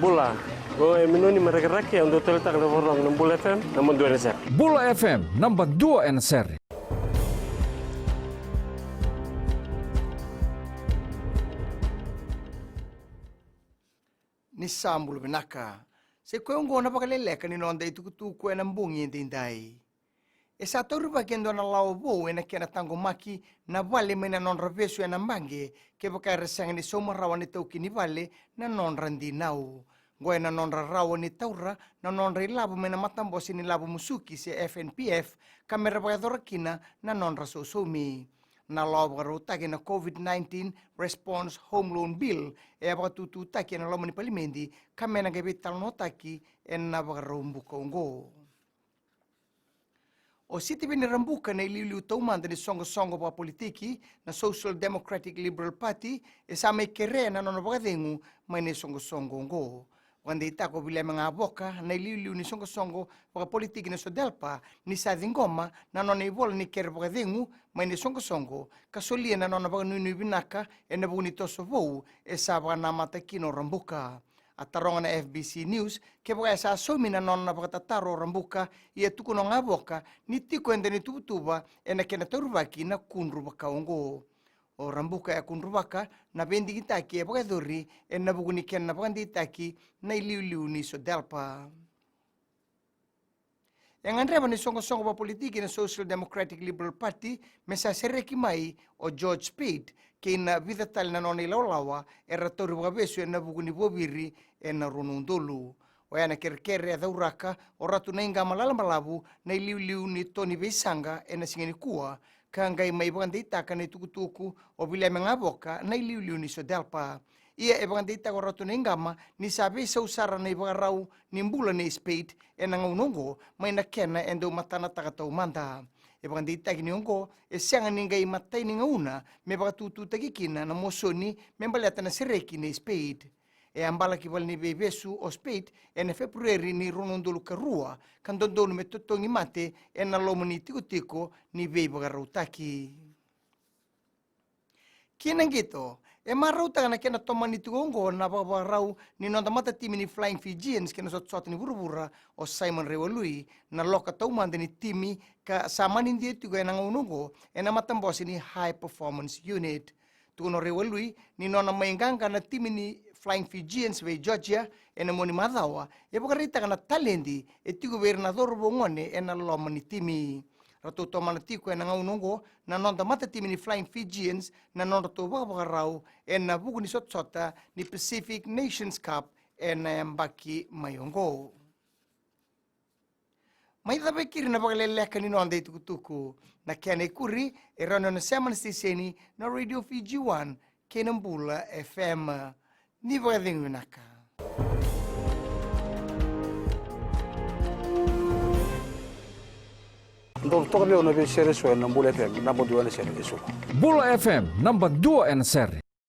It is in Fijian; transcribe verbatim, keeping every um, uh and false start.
Bula, o e Minoni mai Rakiraki, au dau taleitaka na vakarorogo na Bula F M, naba dua ena sere. Bula F M, naba dua ena sere. Ni sa bula vinaka. Sa i koya oqo na vakaleleka ni noda itukutuku ena bogi edaidai. E sa taurivaki e dua na lawa vou ena kena taqomaki na vale mai na nodra vesu ena baqe, kevaka era sega ni sauma rawa na itaukei ni vale na nodra dinau. Oqo ena nodra rawa ni taura na nodra ilavo mai na matabose ni lavo musuki se F N P F, ka mera vakayacora kina na nodra sausaumi. Na lawa vakarautaki na COVID nineteen Response Home Loan Bill e a vakatututaki ena loma ni palimedi, ka me na qai veitalanoataki ena vakarau buka oqo. O Sitiveni Rabuka na iliuliu taumada ni soqosoqo vakapolitiki na Social Democratic Liberal Party e sa mai kerea na nona vakacegu mai na isoqosoqo oqo. Vakadeitaka o Viliame Gavoka na iliuliu ni soqosoqo vakapolitiki na SODELPA ni sa ciqoma na nona ivola ni kere vakacegu mai na isoqosoqo ka solia na nona vakanuinui vinaka ena vuku ni toso vou e sa vakanamata kina o Rabuka. A taroga na F B C News kevaka e sa saumi na nona vakatataro o Rabuka, ia tukuna o Gavoka ni tiko e dua na ituvatuva ena kena taurivaki na kudru vaka oqo. O Rabuka e a kudruvaka na veidigitaki e vakayacori ena vuku ni kena vakadeitaki na iliuliu ni SODELPA. E gadreva na isoqosoqo vakapolitiki na Social Democratic Liberal Party me sa sereki mai o George Speight kei na vica tale na nona ilawalawa era tauri vakavesu ena vuku ni vuaviri ena rua na udolu. Oya na kerekere e cauraka o Ratu Naiqama Lalabalavu na iliuliu ni to ni veisaqa ena siga nikua, ka qai mai vakadeitaka na itukutuku o Viliame Gavoka na iliuliu ni SODELPA. Ia e vakadeitaka o Ratu Naiqama ni sa veisau sara na ivakarau ni bula nei Speight ena gauna oqo mai na kena e dau matanataka taumada. E vakadeitaki ni oqo e sega ni qai imatai ni gauna me vakatututaki kina na mosoni me baleta na sereki nei Speight. E a bala ki valeniveivesu o Speight ena Feperueri ni rua na udolu ka rua, ka dodonu me totogi mate ena loma ni tikotiko ni veivakarautaki. Ki na qito, e marautaka na kena tomani tiko oqo na vakavakarau ni noda matatimi ni Flying Fijians kei na sotasota ni vuravura o Simon Raiwalui, na loka taumada ni timi ka sa manidia tiko ena gauna oqo ena matabose ni High Performance Unit. Tukuna o Raiwalui ni nona mai qaqa na timi ni Flying Fijians vei Georgia ena mua ni macawa e vakaraitaka na taledi e tiko vei ira na cauravou gone ena loma ni timi. Ratou tomana tiko ena gauna oqo na noda matatimi ni Flying Fijians na nodratou vakavakarau ena vuku ni sotasota ni Pacific Nations Cup ena yabaki mai oqo. Mai cava e keri na vakaleleka ni noda itukutuku. Na kena ikuri e rawa ni o na sema na siteseni na Radio Fiji One kei na Bula F M. Ni vakacegu vinaka. Dou toka vei au na veisere eso ena Bula F M, naba dua ena sere eso. Bula F M, naba dua ena sere.